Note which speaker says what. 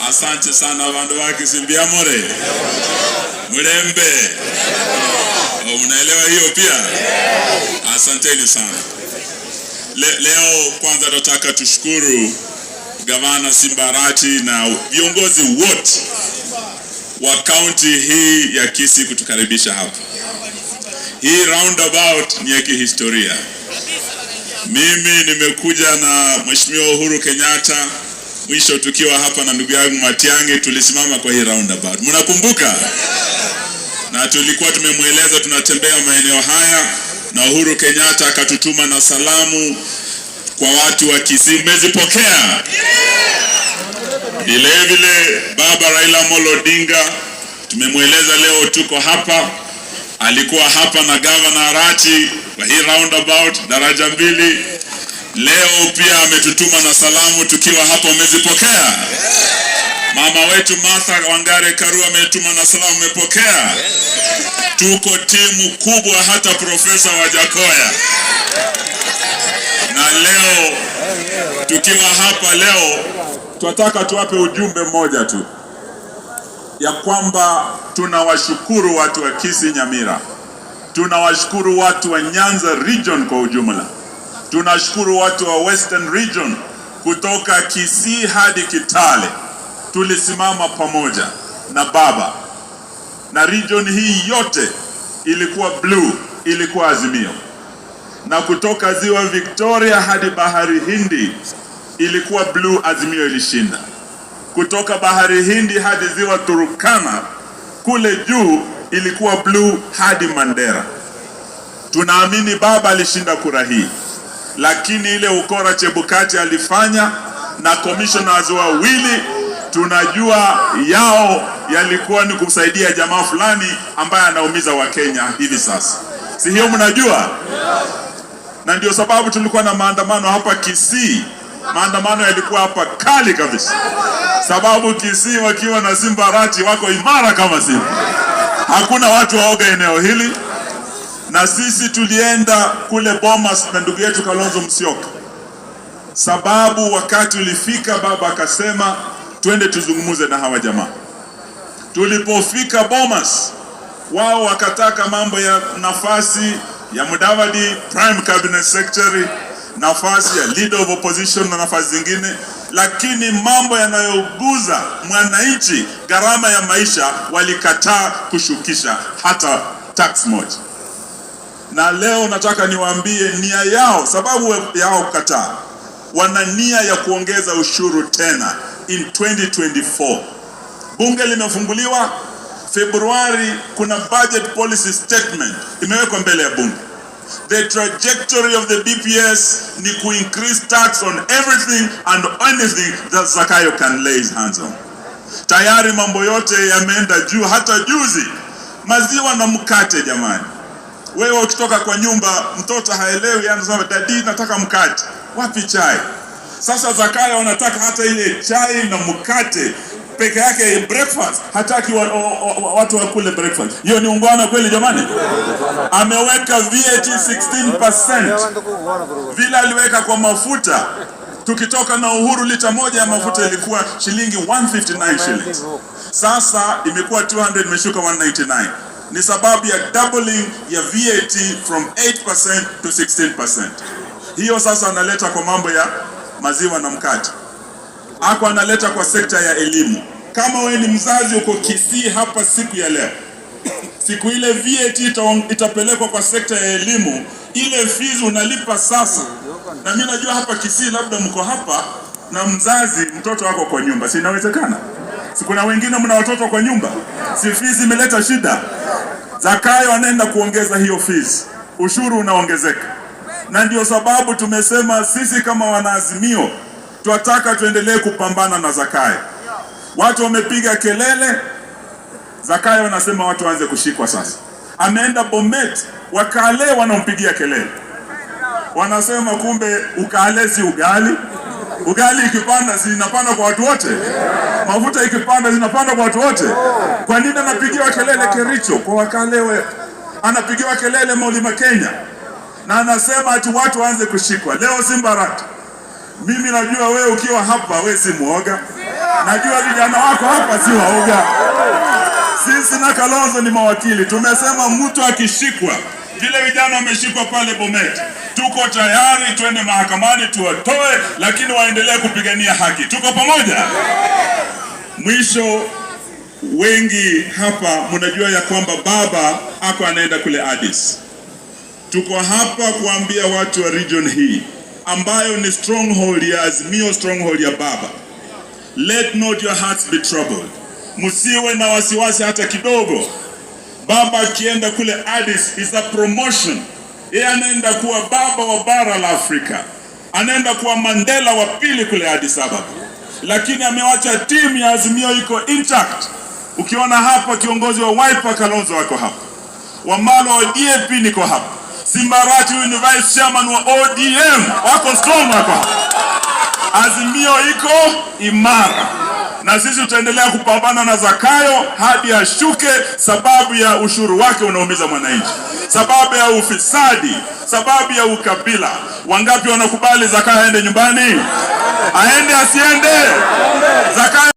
Speaker 1: Asante sana vandu va Kisii, mbiamore mulembe. Oh, mnaelewa hiyo pia? Asanteni sana. Leo kwanza tunataka tushukuru Gavana Simba Arati na viongozi wote wa kaunti hii ya Kisii kutukaribisha hapa. Hii roundabout ni ya kihistoria. Mimi nimekuja na Mheshimiwa Uhuru Kenyatta, mwisho tukiwa hapa na ndugu yangu Matiang'i, tulisimama kwa hii roundabout. Mnakumbuka? Na tulikuwa tumemweleza tunatembea maeneo haya, na Uhuru Kenyatta akatutuma na salamu kwa watu wa Kisii. Mmezipokea? Vile vile Baba Raila Amolo Odinga tumemweleza leo tuko hapa, alikuwa hapa na Gavana Arati kwa hii roundabout daraja mbili. Leo pia ametutuma na salamu tukiwa hapa, umezipokea? Mama wetu Martha Wangare Karua ametuma na salamu, umepokea? Tuko timu kubwa, hata Profesa Wajackoyah. Na leo tukiwa hapa leo, tunataka tuwape ujumbe mmoja tu ya kwamba tunawashukuru watu wa Kisii Nyamira, tunawashukuru watu wa Nyanza region kwa ujumla, tunashukuru watu wa Western region kutoka Kisii hadi Kitale. Tulisimama pamoja na baba, na region hii yote ilikuwa blue, ilikuwa Azimio, na kutoka ziwa Victoria hadi bahari Hindi ilikuwa blue, Azimio ilishinda. Kutoka bahari Hindi hadi ziwa Turkana kule juu ilikuwa blue hadi Mandera. Tunaamini baba alishinda kura hii, lakini ile ukora Chebukati alifanya na commissioners wawili, tunajua yao yalikuwa ni kusaidia jamaa fulani ambaye anaumiza Wakenya hivi sasa, si hiyo? Mnajua, na ndio sababu tulikuwa na maandamano hapa Kisii. Maandamano yalikuwa hapa kali kabisa, sababu Kisii wakiwa na Simba Arati wako imara kama simba, hakuna watu waoga eneo hili. Na sisi tulienda kule Bomas na ndugu yetu Kalonzo Musyoka, sababu wakati ulifika, baba akasema twende tuzungumuze na hawa jamaa. Tulipofika Bomas, wao wakataka mambo ya nafasi ya Mudavadi Prime Cabinet Secretary, nafasi ya leader of opposition na nafasi zingine, lakini mambo yanayoguza mwananchi, gharama ya maisha, walikataa kushukisha hata tax moja. Na leo nataka niwaambie nia yao, sababu yao kukataa, wana nia ya kuongeza ushuru tena in 2024. Bunge limefunguliwa Februari, kuna budget policy statement imewekwa mbele ya bunge. The trajectory of the BPS ni ku increase tax on everything and anything that Zakayo can lay his hands on. Tayari mambo yote yameenda juu, hata juzi maziwa na mkate jamani. Wewe ukitoka kwa nyumba mtoto haelewi, anasema, "Daddy, nataka mkate." Wapi chai? Sasa Zakayo wanataka hata ile chai na mkate peke yake breakfast, hataki watu wakule breakfast. Hiyo ni ungwana kweli jamani? Ameweka VAT 16% vile aliweka kwa mafuta. Tukitoka na Uhuru, lita moja ya mafuta ilikuwa shilingi 159 shillings, sasa imekuwa 200, imeshuka 199. Ni sababu ya doubling ya VAT from 8% to 16%. Hiyo sasa analeta kwa mambo ya maziwa na mkate, ako analeta kwa sekta ya elimu. Kama wewe ni mzazi uko Kisii hapa siku ya leo, siku ile VAT itapelekwa kwa sekta ya elimu, ile fees unalipa sasa. Na mimi najua hapa Kisii labda mko hapa na mzazi mtoto wako kwa nyumba, si inawezekana? Si kuna wengine mna watoto kwa nyumba, si fees imeleta shida? Zakayo anaenda kuongeza hiyo fees, ushuru unaongezeka, na ndio sababu tumesema sisi kama wanaazimio twataka tuendelee kupambana na Zakayo. Watu wamepiga kelele, Zakayo anasema watu waanze kushikwa sasa. Ameenda Bomet, Wakale wanampigia kelele, wanasema kumbe ukale si ugali. Ugali ikipanda si inapanda kwa watu wote, mafuta ikipanda zinapanda kwa watu wote. Kwa nini anapigiwa kelele Kericho kwa Wakale? Anapigiwa kelele Mlima Kenya na anasema ati watu waanze kushikwa leo. Simba Arati, mimi najua wewe ukiwa hapa we si muoga. Najua vijana wako hapa si waoga. Sisi na Kalonzo ni mawakili, tumesema mtu akishikwa, vile vijana wameshikwa pale Bomet, tuko tayari twende mahakamani tuwatoe, lakini waendelee kupigania haki. Tuko pamoja. Mwisho, wengi hapa mnajua ya kwamba baba ako anaenda kule Addis. Tuko hapa kuambia watu wa region hii ambayo ni stronghold ya Azimio, stronghold ya baba, let not your hearts be troubled. Msiwe na wasiwasi hata kidogo. Baba akienda kule Addis is a promotion. Yeye anaenda kuwa baba wa bara la Afrika, anaenda kuwa Mandela wa pili kule Addis Ababa, lakini amewacha timu ya Azimio iko intact. Ukiona hapa kiongozi wa Wiper Kalonzo ako hapa, Wamalwa wa DAP niko hapa, Simba Arati huyu ni vice chairman wa ODM, wako strong, wako hapa. Azimio iko imara na sisi tutaendelea kupambana na Zakayo hadi ashuke, sababu ya ushuru wake unaumiza mwananchi, sababu ya ufisadi, sababu ya ukabila. Wangapi wanakubali Zakayo aende nyumbani? Aende asiende? Zakayo